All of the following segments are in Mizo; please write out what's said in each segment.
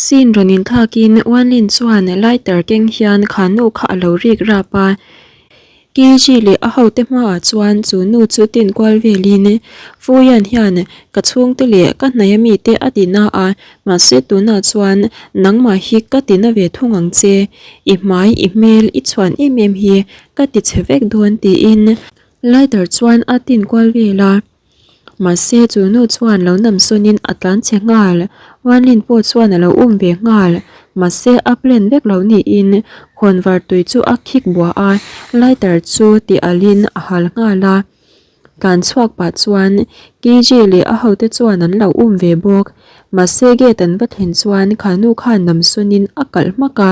Scene rawn inthlakin Wanlin chuan lighter keng hian kha nu kha a lo rik rap a. KG leh a hote hmaah chuan chu nu chu tin kual velin Fuyan hian ka chhungte leh ka hnaia mite a ti na a, mahse tunah chuan nangmah hi ka ti na ve thung ang che. I hmai, i hmel, i chhuan em em hi ka ti chhe vek dawn tiin lighter chuan a tin kual vel a. Mahse chu nu chuan lo nam sawnin a tlan chhe nghal. Wanlin pawh chuan a lo um ve nghal. Mahse a plan vek lo niin khawnvar tui chu a khik buah a, lighter chu ti alhin a hal nghal a. Tlan chhuak pah chuan KJ leh a hote chuan an lo um ve bawk. Mahse gate an va thlen chuan kha nu khan nam sawnin a kalh hmak a,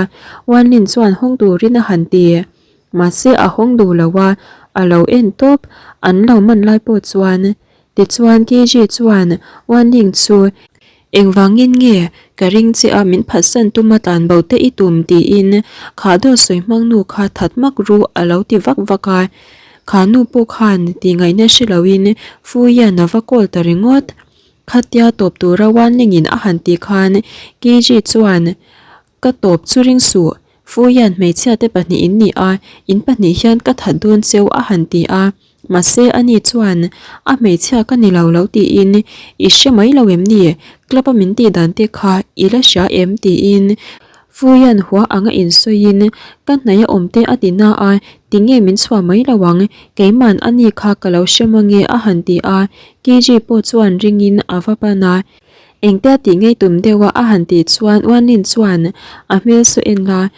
Wanlin chuan hawng turin a han ti. Mahse a hawng duh lo a, a lo en tawp, an lo man lai pawh chuan. Tichuan KG chuan Wanling chu engvangin nge ka ring che a min phatsan tuma tlan bo te i tum tiin kha dawt sawi hmang nu kha that hmak ru a lo ti vak vak a. Kha nu pawh khan tih ngaihna hre loin Fuian a va call ta ringawt. Khatia tawp tura Wanling-in a han tih khan KG chuan Ka tawp chu ring suh, Fuian hmeichhia te pahnih in ni a, in pahnih hian ka that dawn cheu a han ti a. Mahse ani chuan, A hmeichhia ka ni lo lo tiin, I hre mai lo em ni? Club a min tih dan te kha i la hria em? tiin Fuian hua anga insawiin, Ka hnaih a awm te a ti na a, tinge min chhuah mai lo ang, keiman ani kha ka lo hre mange a han ti a. Kiji pawh chuan ringin a va pan a. Engtia tih ngei tum deuha a han tih chuan Uanlin chuan a hmel saw en la,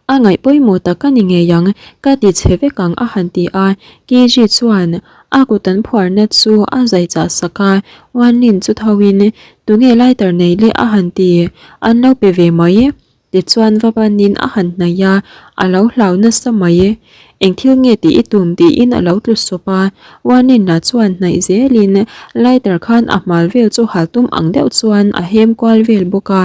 a ngaih pawimawh tak a ni ngei ang, ka ti chhe vek ang a han ti a. Kiji chuan a kut an phuarna chu a zai chah sak a, Uanlin chu thoin tunge lighter nei le a han ti, an lo pe ve mai. Tichuan va banin a han hnaih a, a lo hlau nasa mai. Eng thil nge tih i tum tiin a lo tlu sawp a, Warning lah chuan hnaih zelin lighter khan a hmal vel chu hal tum ang deuh chuan a hem kual vel bawk a.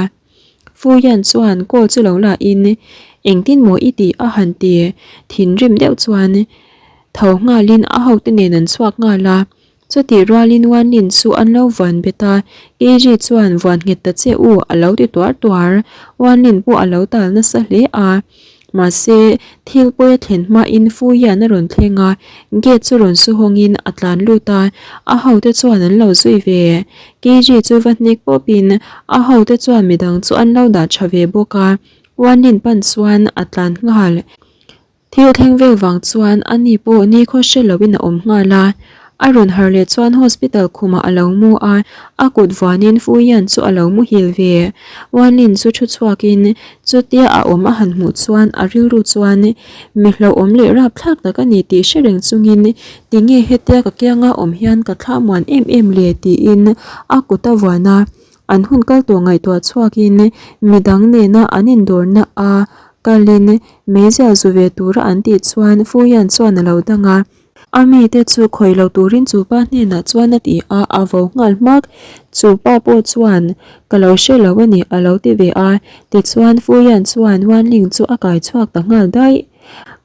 Fuyan chuan call chu lo la in, Engtin maw i tih a han ti thinrim deuh chuan tho nghalin a hote nen an chhuak nghal a. Chutih rualin Wanlin chu an lo vuan bet a, Keiji chuan vuan nghet ta che u a lo ti tuar tuar. Wanlin pawh a lo tal nasa hle a. Mahse, thil pawi a thlen hmain Fuyian a rawn thleng a, gate chu rawn su hawngin a tlan lut a, a hote chuan an lo zui ve. Keiji chu va hnek pawpin a hote chuan midang chu an lo dah tha ve bawk a, Wanlin pan chuan a tlan nghal. Thil thleng vel vang chuan a ni pawh nikhaw hre loin a awm nghal a, a rawn harh leh chuan hospital khumah a lo mu a, a kut vuanin Fuian chu a lo muhil ve. Wanlin chu thu chhuakin chutia a awm a han hmuh chuan a rilru chuan mi hlauhawm leh rapthlak tak a ni tih hre reng chungin tinge hetia ka kianga awm hian ka thla muan em em le tiin a kut a vuan a, an hun kal tawh ngaihtuah chhuakin midang nena an indawrna a kalin Meizial zu ve tura an tih chuan Fuyan chuan a lo dang a. A mite chu khawih lo turin chu pa hnenah chuan a ti a, a vo nghal hmak. Chu pa pawh chuan, Ka lo hre lo a ni a lo ti ve a. Tichuan Fuyan chuan Wanling chu a kai chhuak ta nghal daih.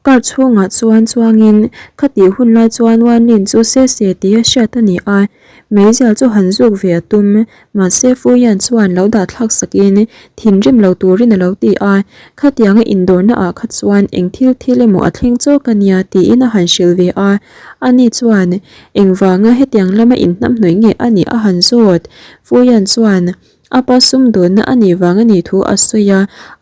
Car chhungah chuan chuangin khatih hun lai chuan Wanling chu se se tia hriat a ni a. Meizial chu han zuk ve a tum, mahse Fuian chuan lo dah thlak sakin thinrim lo turin a lo ti a, khatianga indawrna ah kha chuan eng thil thil emaw a thleng chawk a nia tiin a han hrilh ve a, ani chuan engvanga hetiang lama inhnamhnawih nge a nih a han zawt. Fuian chuan a pa sumdawnna a nih vang a nih thu a sawi a,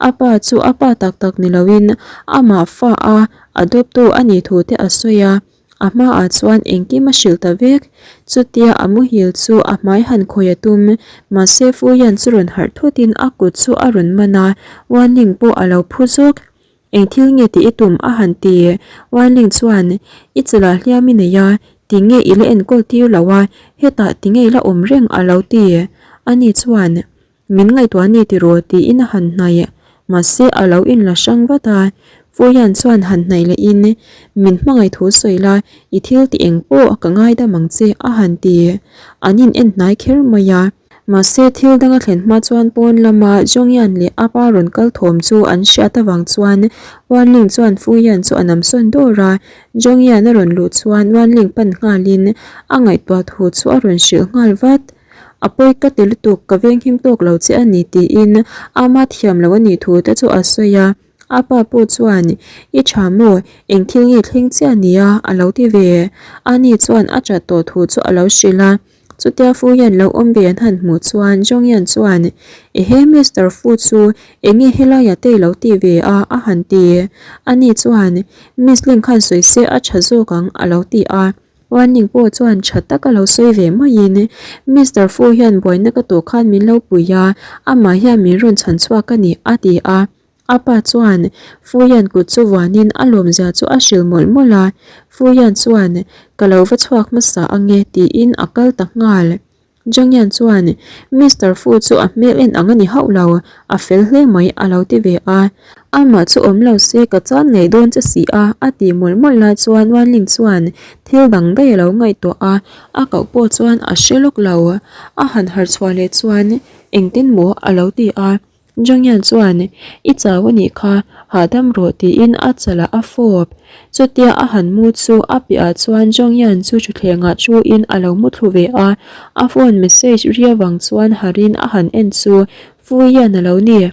a pa chu a pa tak tak ni loin amah fa a adopt tu a nih thu te a sawi a. A hmaah chuan engkim a hrilh ta vek. Chutia a muhil chu a hmai han khawih a tum. Mahse Fuyan chu rawn harh thutin a kut chu a rawn man a, Wanling pawh a lo phu zawk. Eng thil nge tih i tum a han ti. Wanling chuan, I chalah hliam i nei a, tinge i la enkawl tir lo a, hetah tinge i la awm reng a lo ti. Ani chuan, Min ngaihtuah ni tiraw tiin a han hnaih. Mahse a lo inla hrang vat a. Fuian chuan han hnaih lehin, Min hmangaih thu sawi la, i thil ti eng pawh ka ngaidam ang che a han ti. An in en hnai kher mai a. Mahse thil dang a thlen hma chuan pawn lama Zhongyan leh a pa rawn kal thawm chu an hriat avang chuan Wanling chuan Fuian chu a namsawn dawr a. Zhongyan a rawn luh chuan Wanling pan nghalin a ngaihtuah thu chu a rawn hrilh nghal vat. A pawi ka ti lutuk, ka venghim tawk lo che a ni tiin ama thiam lo a nih thu te chu a sawi a. A pa pawh chuan, I tha maw? Eng thil nge thleng chiah nia? a lo ti ve. Ani chuan a chat tawh thu chu a lo hrilh a. Chutia Fu hian lo awm ve an han hmuh chuan Zhongyan chuan, Ehe Mister Fu chu enge helaiah te i lo ti ve a? a han ti. Ani chuan, Miss Ling khan sawi se a tha zawk ang a lo ti a. Warning pawh chuan tha taka lo sawi ve maiin, Mister Fu hian buaina ka tawh khan min lo pui a, amah hian min rawn chhan chhuak a ni, a ti a. A pa chuan Fuian kut chu vuanin a lawmzia chu a hrilh mawlh mawlh a, Fuian chuan, Ka lo va chhuak hmasa ange, tiin a kal ta nghal. Zhangyan chuan, Mister Fu chu a hmel en ang a ni hauh lo, a fel hle mai, a lo ti ve a. Amah chu awm lo se ka chan ngei dawn che si a, a ti mawlh mawlh lai chuan Wanling chuan thil dang daih a lo ngaihtuah a, a koh pawh chuan a hre lawk lo. A han harh chhuah leh chuan, Engtin maw? a lo ti a. Zhangyan chuan, I chau a nih kha, hahdam rawh tiin a chalah a fawp. Chutia a han mu chu a piahah chuan Zhangyan chu thutthlengah thuin a lo mu thlu ve a, a phone message ri avang chuan harin a han en chu Fuian a lo ni.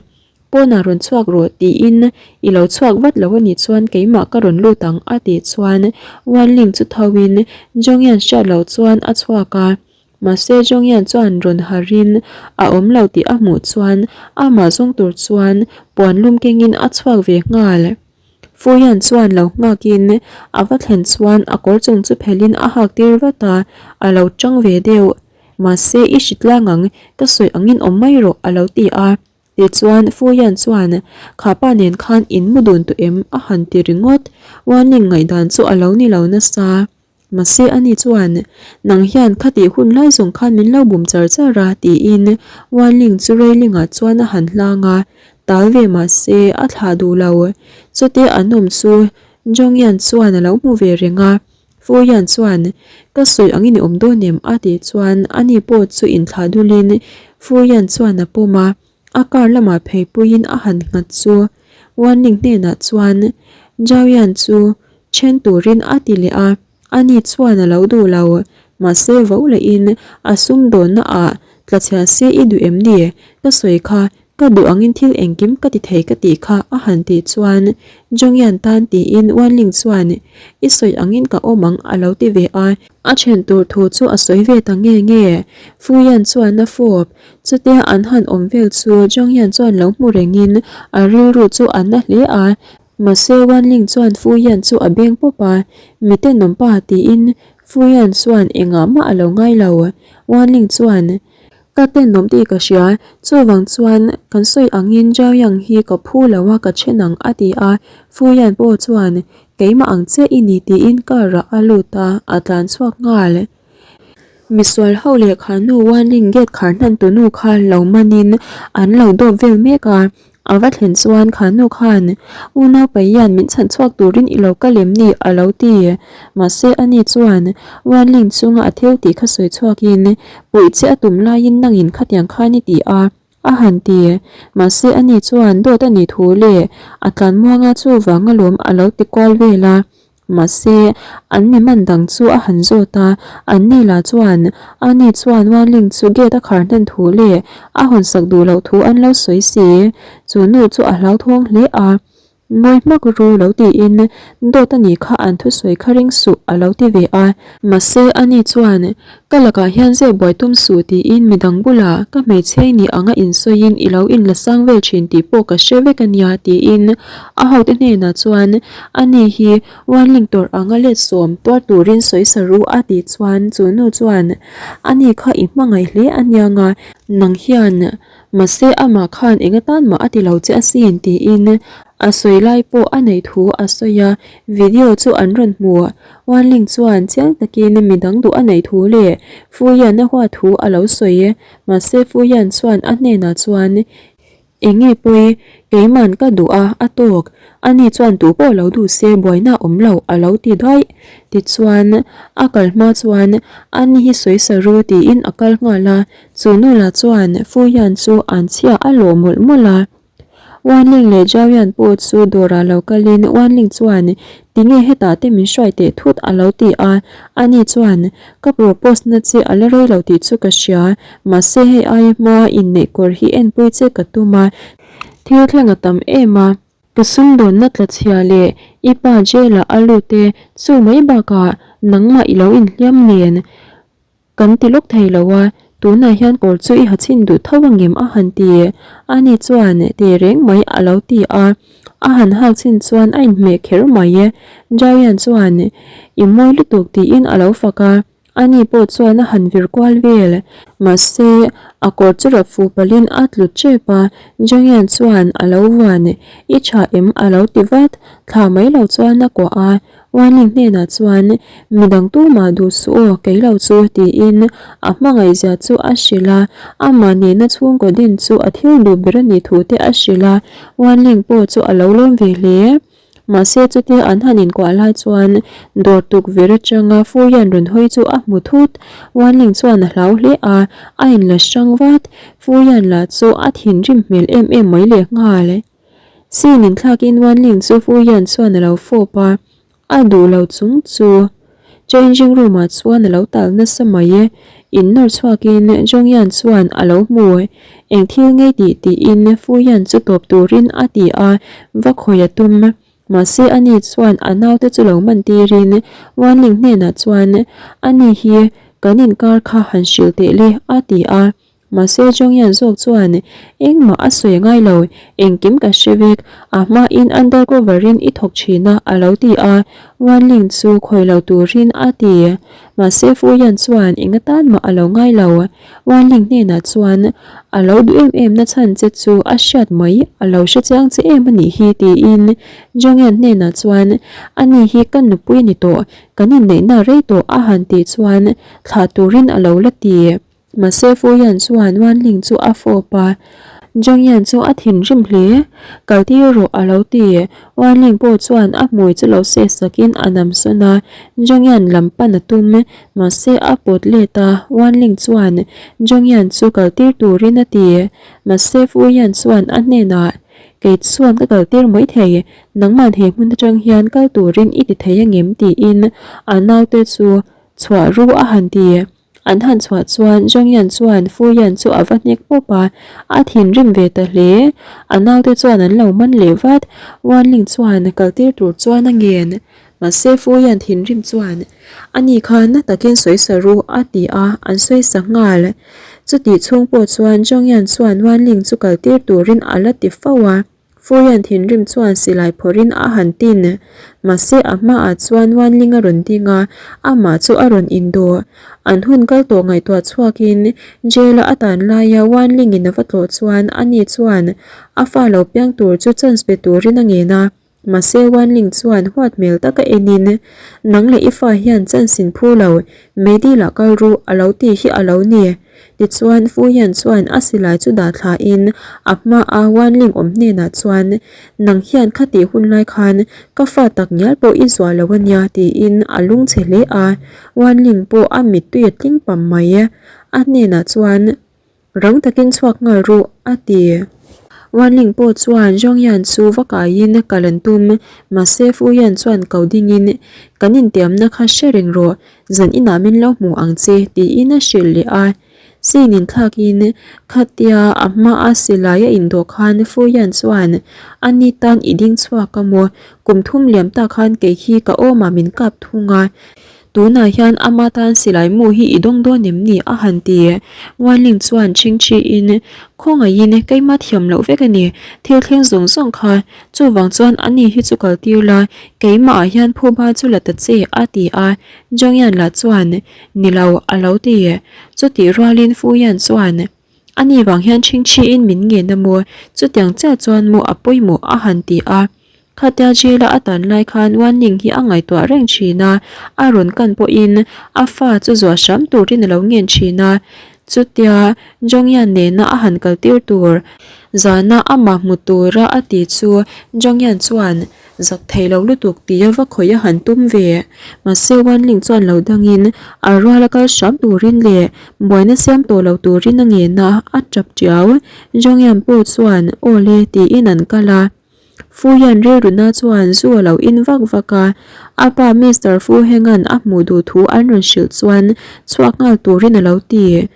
Pawnah rawn chhuak rawh tiin i lo chhuak vat lo a nih chuan keimah ka rawn lut ang a tih chuan Wanling chu thoin Zhangyan hriat loh chuan a chhuak a. Mahse Zhongyan chuan rawn harin a awm lo tih a hmuh chuan amah zawng tur chuan puan lum kengin a chhuak ve nghal. Fuyan chuan lo nghakin a va thlen chuan a kawr chung chu phelhin a hak tir vat a, a lo tang ve deuh. Mahse i hri tlang ang, ka sawi angin awm mai rawh a lo ti a. Tichuan Fuyan chuan kha pa nen khan in mu dun tawh em a han ti ringawt. Warning ngaihdan chu a lo ni lo nasa. Mahse ani chuan, Nang hian khatih hun lai zawng khan min lo bum char char a, tiin Wanling chu railing ah chuan a han hlang a, tal ve mahse a thlah duh lo. Chutia an awm chu Zhongyan chuan a lo hmu ve reng a, Fuyan chuan, Ka sawi angin i awm dawn em? a tih chuan ani pawh chu inthlah dulin Fuyan chuan a pawm a, a car lamah pheipuiin a han nghat chu Wanling hnenah chuan Zhaoyan chu Then turin a ti leh a, ani chuan a lo duh lo. Mahse vo lehin a sumdawnna ah tlachhia se i duh em ni? Ka sawi kha, ka duh angin thil engkim ka ti thei ka tih kha a han tih chuan Zhongyan tan tiin Wanling chuan i sawi angin ka awm ang a lo ti ve a. A then tur thu chu a sawi ve ta nge nge. Fuyan chuan a fawp. Chutia an han awm vel chu Zhongyan chuan lo hmu rengin a rilru chu a na hle a. Mahse Wanling chuan Fu Yan chu a beng pawp a, Mi tenawm pa tiin Fu Yan chuan engah mah a lo ngai lo. Wanling chuan, Ka tenawm tih ka hria, chuvang chuan kan sawi angin Zhao Yang hi ka phu lo a ka then ang a ti a. Fu Yan pawh chuan, Keimah ang che i ni tiin car ah a lut a, a tlan chhuak nghal. Misual ho leh kha nu Wanling gate khar hnan tu nu kha lo manin an lo dawp vel mek a. A va thlen chuan kha nu khan, U Naupaihian min chhan chhuak turin i lo kal em ni? a lo ti. Mahse ani chuan Wanling chunga a thil tih kha sawi chhuakin, Puih che a tum laiin nangin khatiang khan i ti a, a han ti. Mahse ani chuan dawt a nih thu leh a tlan muanga chuvang alawm a lo ti kual vel a. Mahse, an mi man dang chu a han zawt a, an ni lah chuan ani chuan Wanling chu gate a khar hnan thu leh a hawn sak duh loh thu an lo sawi si. Chu nu chu a hlauthawng hle a, Ngawi hmak ru lo tiin dawt a nih kha an thusawi kha ring suh a lo ti ve a. Mahse, ani chuan Ka lakah hian zep buai tum suh tiin midang bulah ka hmeichhe i nih anga insawiin i lo inla sang vel thin tih pawh ka hre vek a nia tiin a hote hnenah chuan ani hi Wanling tawrh anga let sawm tuar turin sawi sa ru a tih chuan chu nu chuan ani kha i hmangaih hle a nianga nang hian Mahse amah khan eng atan mah a ti lo che asin tiin a sawi lai pawh a neih thu a sawi a, video chu an rawn hmu. Wanling chuan chiang takin midang duh a neih thu leh Fuyan a huat thu a lo sawi. Mahse Fuyan chuan a hnenah chuan, Eng nge pawi, keiman ka duh a, a tawk. Ani chuan tu pawh lo duh se buaina awm lo a lo ti daih. Tichuan a kal hma chuan ani hi sawi sa ru tiin a kal nghal a, Chu nu lah chuan Fu Yan chu an chhia a lawh mawlh mawlh a. Wanling leh Zhaoyan pawh chu dawrah lo kalin Wanling chuan, Tinge hetah te min hruai teh thut a lo ti a. Ani chuan, Ka propose na che a la rei lo tih chu ka hria, mahse hei aia hma inneih kawr hi enpui che ka tum a, thil thleng a tam em a. Ka sumdawnna tla chhia leh i pa jail ah a lut e, chu mai bakah nangmah i lo inhliam nen kan ti lawk thei lo a, tunah hian kawr chu i ha chhin duh tho angem a han ti. Ani chuan ti reng mai a lo ti a, a han hak chhin chuan a inhmeh kher mai e. Jaian chuan i mawi lutuk tiin a lo fak a. Ani pawh chuan a han vir kual vel. Mahse, a kawr chu rap fuh palhin a tlu tep a, Zhangyan chuan a lo vuan, I tha em? a lo ti vat. Thla mai lo chuan a kuah a, Wanling hnenah chuan, Midang tumah duh suh aw, kei lo chu, tiin a hmangaihzia chu a hrilh a, amah nena chhungkaw din chu a thil duh ber a nih thu te a hrilh a, Wanling pawh chu a lo lawm ve hle. Mahse chutia an han inkuah lai chuan dawr tukverh atanga Fuyan rawn hawi chu a hmu thut. Wanling chuan a hlau hle a, a inla hrang vat. Fuyan lah chu a thinrim hmel em em mai leh nghal. Sin inthlakin Wanling chu Fuyan chuan a lo fawp a, a duh lo chung chu changing room ah chuan a lo tal nasa mai e. In nawr chhuakin Zhongyan chuan a lo hmu. Eng thil ngei tih tiin Fuyan chu tawp turin a ti a, va khawi a tum. Mahse ani chuan a naute chu lo man tirin Wanling hnenah chuan, Ani hi kan inkar kha han hrilh teh le a ti a. Mahse Zhongyan zawk chuan, Engmah a sawi ngai lo, engkim ka hre vek, a hmain undercover in i thawk thin a a lo ti a, Wanling chu khawi lo turin a ti. Mahse Fuyan chuan eng atan mah a lo ngai lo. Wanling hnenah chuan a lo duh em em na chhan che chu a hriat mai, a lo hre chiang che em a nih hi tiin Zhongyan hnenah chuan ani hi ka nupui a ni tawh, kan inneihna rei tawh a han tih chuan thlah turin a lo la ti. Mahse Fuyan chuan Wanling chu a fawp a, Zhongyan chu a thinrim hle, kal tir rawh a lo ti. Wanling pawh chuan a hmui chu lo seh sakin a nam sawn a, Zhongyan lam pan a tum. Mahse a pawt let a, Wanling chuan Zhongyan chu kal tir turin a ti. Mahse Fuyan chuan a hnenah, Kei chuan ka kal tir mai thei, nangman he hmun atang hian kal turin i ti thei angem? tiin a naute chu chhuah ru a han ti. An han chhuah chuan Zhongyan chuan Fuyan chu a va hnek pawp a, a thinrim ve ta hle. A naute chuan an lo man leh vat. Wanling chuan kal tir tur chuan a ngen. Mahse Fuyan thinrim chuan, Ani kha na takin sawi sa ru a ti a, an sawi sa nghal. Chutih chhung pawh chuan Zhongyan chuan Wanling chu kal tir turin a la ti fo a. Fuyan thinrim chuan silai phawrhin a han tin. Mahse a hmaah chuan Wanling a rawn ding a, amah chu a rawn indawh. An hun kal tawh ngaihtuah chhuakin jail-a a tan laia Wanling-in a va tlawh chuan ani chuan a fa lo piang tur chu chance pe turin a ngen a. Mahse Wanling chuan huat hmel taka enin, Nang leh i fa hian chance in phu lo, Meidil-ah kal ru a lo tih hi a lo ni. Tichuan, Fu Yan chuan a silai chu dah thlain a hmaa Wanling awm hnenah chuan, Nang hian khatih hun lai khan ka fa tak ngial pawh i zuah lo a nia tiin a lungchhe hle a, Wanling pawh a mittui a tling pam mai. A hnenah chuan, Rang takin chhuak nghal ru, a ti. Wanling pawh chuan Zhong Yan chu va kaiin kal an tum, mahse Fu Yan chuan ko dingin, Kan intiamna kha hre reng rawh, Zan inah min lo hmu ang che, tiin a hrilh leh a. Sin inthlakin khatia a hmaa silai a indawh khan Fuyan chuan, A ni tan i ding chhuak a maw? Kum thum liam tak khan kei hi ka awmah min kap thung a. Tunah hian ama tan silai mu hi i dawng dawn em ni? a han ti. Wanling chuan chhingchhiin, Khawngaihin keima thiam loh vek a ni, thil thleng zawng zawng kha. Chuvang chuan ani hi chu kal tir la, keimahah hian phuba chu la ta che, a ti a. Zhongyan lah chuan, Ni lo, a lo ti. Chutih rualin Fu Yan chuan, Ani vang hian chhingchhiin min ngen a maw? Chutiang chiah chuan maw a pawimawh a han ti a. Khatia jail-a a tan lai khan Wan Ning hi a ngaihtuah reng thin a, a rawn kan pawhin a fa chu zuah hram turin a lo ngen thin a. Chutia Jongyan nena a han kal tir tur zana amah hmu tura a ti chu Jongyan chuan zak thei lo lutuk tia va khawih a han tum ve. Mahse Wanling chuan lo dangin a ruala kal hram turin leh buaina siam tawh lo turin a ngen a, a tap tiau. Jongyan pawh chuan aw le tiin an kal a. Fu hian rilruna chuan zu a lo in vak vak a, a pa Mister Fu Heng-a'n a hmuh duh thu an rawn hrilh chuan chhuak nghal turin a lo ti.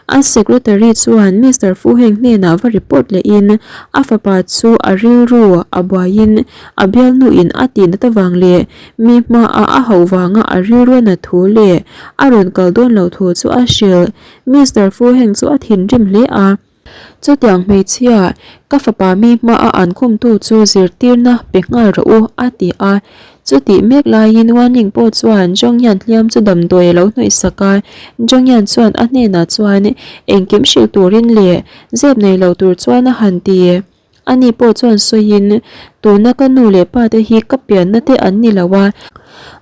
A secretary chuan Mister Fu Heng hnenah va report lehin a fapa chu a rilru a buaiin a bialnuin a tih nat avang leh mi hmaah a hauh vanga a rilru a nat thu leh a rawn kal dawn loh thu chu a hrilh. Mister Fu Heng chu a thinrim hle a. Chutiang hmeichhia, ka fapa mi hmaa an khumtu chu zirtirna pe nghal rawh u, a ti a. Chutih mek laiin Wanling pawh chuan Zhongyan hliam chu damdawi a lo hnawih sak a. Zhongyan chuan a hnenah chuan engkim hrilh turin leh zep nei lo tur chuan a han ti. Ani pawh chuan sawiin, Tuna ka nu leh pa te hi ka pianna te an ni lo a,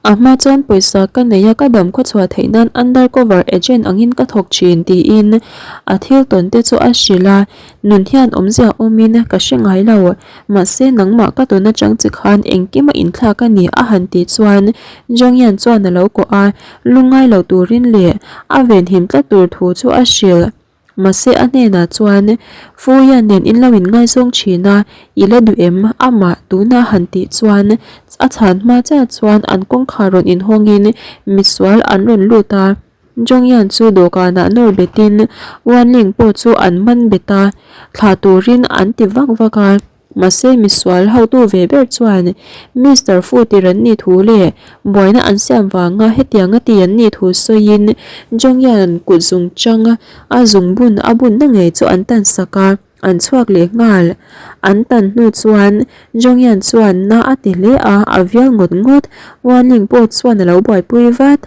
a hma chuan pawisa ka nei a, ka dam khawchhuah theih nan undercover agent angin ka thawk thin tiin a thil tawn te chu a hrilh a, Nun hian awmzia awmin ka hre ngai lo, mahse nangmah ka tawn atang che khan engkim a inthlak a ni a han tih chuan Zhongyan chuan a lo kawh a, lungngai lo turin leh a venhim tlat tur thu chu a hrilh. Mahse a hnenah chuan, Fuia nen in lo inngaizawng thin a, i la duh em? Amah tuna han tih chuan a chhan hma chiah chuan an kawngkhar rawn inhawngin misual an rawn lut a. Zhongyan chu dawhkanah nawr betin Wanling pawh chu an man bet a, thlah turin an ti vak vak a. Mahse misual hotu ve ber chuan Mister Fu tir an nih thu leh buaina an siam vanga hetianga ti an nih thu sawiin Zhongyan kut zung chang a zungbun a bunna ngei chu an tan sak a, an chhuak leh nghal. An tan hnu chuan Zhongyan chuan na a ti hle a, a vial ngawt ngawt. Wanling pawh chuan a lo buaipui vat.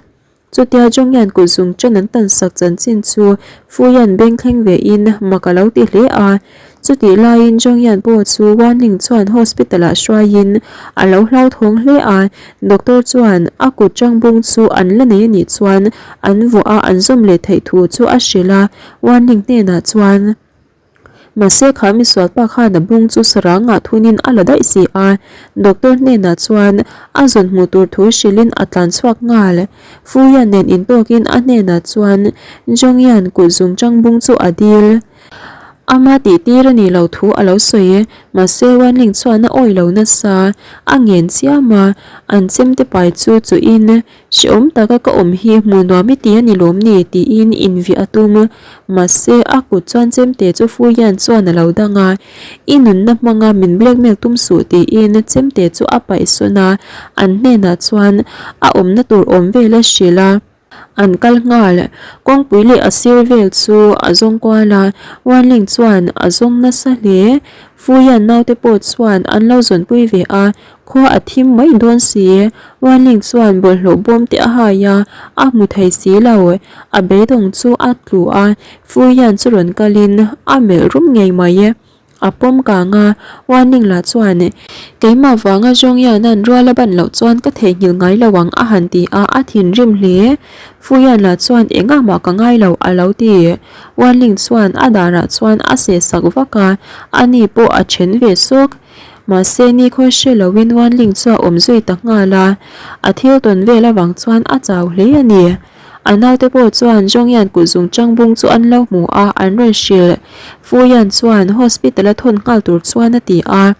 Chutia Zhongyan kut zung chen an tan sak chanchin chu Fuyan beng thleng ve in mak a lo ti hle a. Chutih laiin Zhongyan pawh chu Wanling chuan hospital ah hruaiin a lo hlauthawng hle a, doctor chuan a kut changbung chu an la nei a nih chuan an vuah a an zawm leh theih thu chu a hrilh a, Wanling hnenah chuan. Mahse kha misual pa khan a bung chu sarang ah thunin a la daih si a, doctor hnenah chuan a zawn hmuh tur thu hrilhin a tlan chhuak nghal. Fuyan nen intawkin a hnenah chuan Zhongyan kut zungchang bung chu a dil. Ama tih tir a nih loh thu a lo sawi, mahse Wanling chuan a awih lo nasa, a ngen chiam a, an chemte pai chu chuhin Hrehawm taka ka awm hi hmuh nuam i ti a ni lawm ni? tiin inviah a tum. Mahse, a kut chuan chemte chu Fuyan chuan a lo dang a, I nunna hmanga min blackmail tum suh tiin chemte chu a paih sawn a, an hnenah chuan a awmna tur awm vel a hrilh a. An kal nghal. Kawngpui leh a sir vel chu a zawng kual a, Wanling chuan a zawng nasa hle. Fuyan naute pawh chuan an lo zawnpui ve a, Khua a thim mai dawn si. Wanling chuan bawlhhlawh bawm te a hai a, a hmu thei si lo. A beidawng chu a tlu a, Fuian chu rawn kalin a melh rum ngei mai. A pawm kang a, Wanling lah chuan, Keimah vanga Zhongyan-a'n rual a ban loh chuan ka theihnghilh ngai lo ang a han ti a, a thinrim hle. Fuian lah chuan, Engah mah ka ngai lo a lo ti. Wanling chuan a darah chuan a seh sak vak a, ani pawh a then ve sawk. Mahse nikhaw hre loin Wanling chu a awm zui ta nghal a, a thil tawn vel avang chuan a chau hle a ni. A naute pawh chuan Zhongyan kut zung changbung chu an lo hmu a, an rawn hrilh. Fuyan chuan hospital a thawn nghal tur chuan a ti a.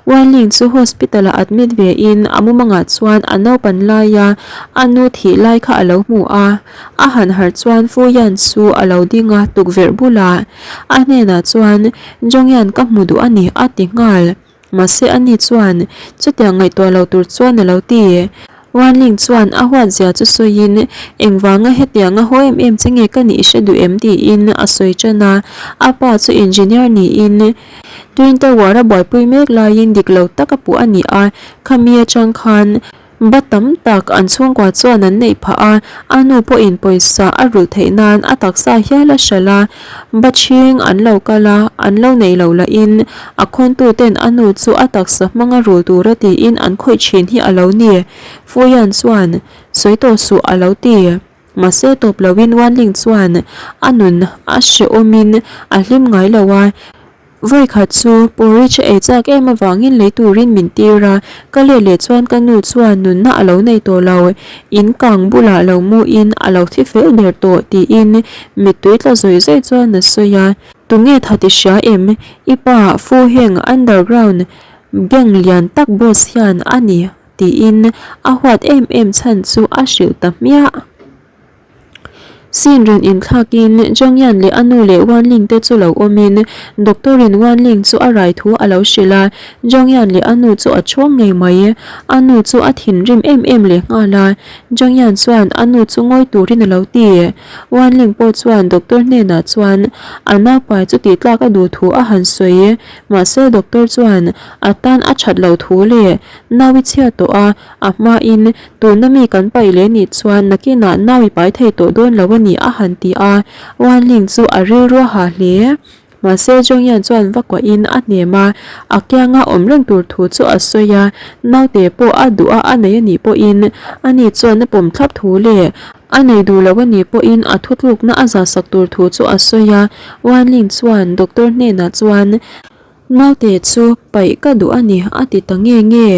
Wanling chu hospital ah admit ve in a mumangah chuan a naupan laia a nu thih lai kha a lo hmu a. A han harh chuan Fuyan chu a lo ding a tukverh bulah. A hnenah chuan, Zhongyan ka hmu duh a ni, a ti nghal. Mahse ani chuan, Chutiang ngaihtuah lo tur chuan a lo ti. Wanling chuan a huat zia chu sawiin, Engvanga hetianga haw em em che nge ka nih i hre duh em? tiin a sawi tan a. A pa chu engineer niin Twin Tower a buaipui mek laiin dik lo taka puh a ni a, khami atang khan Ba tam tak an chhungkua chuan an neih phah a, a nu pawhin pawisa a rulh theih nan a taksa hial a hralh a, ba chhing an lo kal a, an lo neih loh lahin a khawntu ten a nu chu a taksa hmanga rul tura tiin an khawih thin hi a lo ni. Fuyan chuan, Sawi tawh suh a lo ti. Mahse tawp loin Wanling chuan a nun a hrehawmin a hlim ngai lo a. Vawikhat chu porridge a ei chak em avangin lei turin min tir a, ka let leh chuan ka nu chuan nunna a lo nei tawh lo, in kang bulah lo muin a lo thi fel ber tawh tiin mittui tla zawih zawih chuan a sawi a. Tunge tha ti hria em? I pa Fu Heng underground gang lian tak boss hian a ni tiin a huat em em chhan chu a hrilh ta hmiah. Sin rawn inthlakin Zhongyan leh a nu leh Wanling te chu lo awmin Doctor in Wanling chu a rai thu a lo hrilh a, Zhongyan leh a nu chu a chhawng ngei mai. A nu chu a thinrim em em leh nghal a, Zhongyan chuan a nu chu ngawi turin a lo ti. Wanling pawh chuan Doctor hnenah chuan a naupai chu tihtlak a duh thu a han sawi. Mahse Doctor chuan a tan a that loh thu leh nau i chhiat tawh a, A hmain, Tuna mi kan paih leh nih chuan nakinah nau i pai thei tawh dawn lo a ni a han ti a, Wanling chu a rilru a hah hle. Mahse Zhongyan chuan va kuahin a hnem a, a kianga awm reng tur thu chu a sawi a, naute pawh a duh a a nei a nih pawhin ani chuan a pawm thlap thu leh a nei duh lo a nih pawhin a thutlukna a zahsak tur thu chu a sawi a, Wanling chuan doctor hnenah chuan naute chu paih ka duh a ni a ti ta nge nge.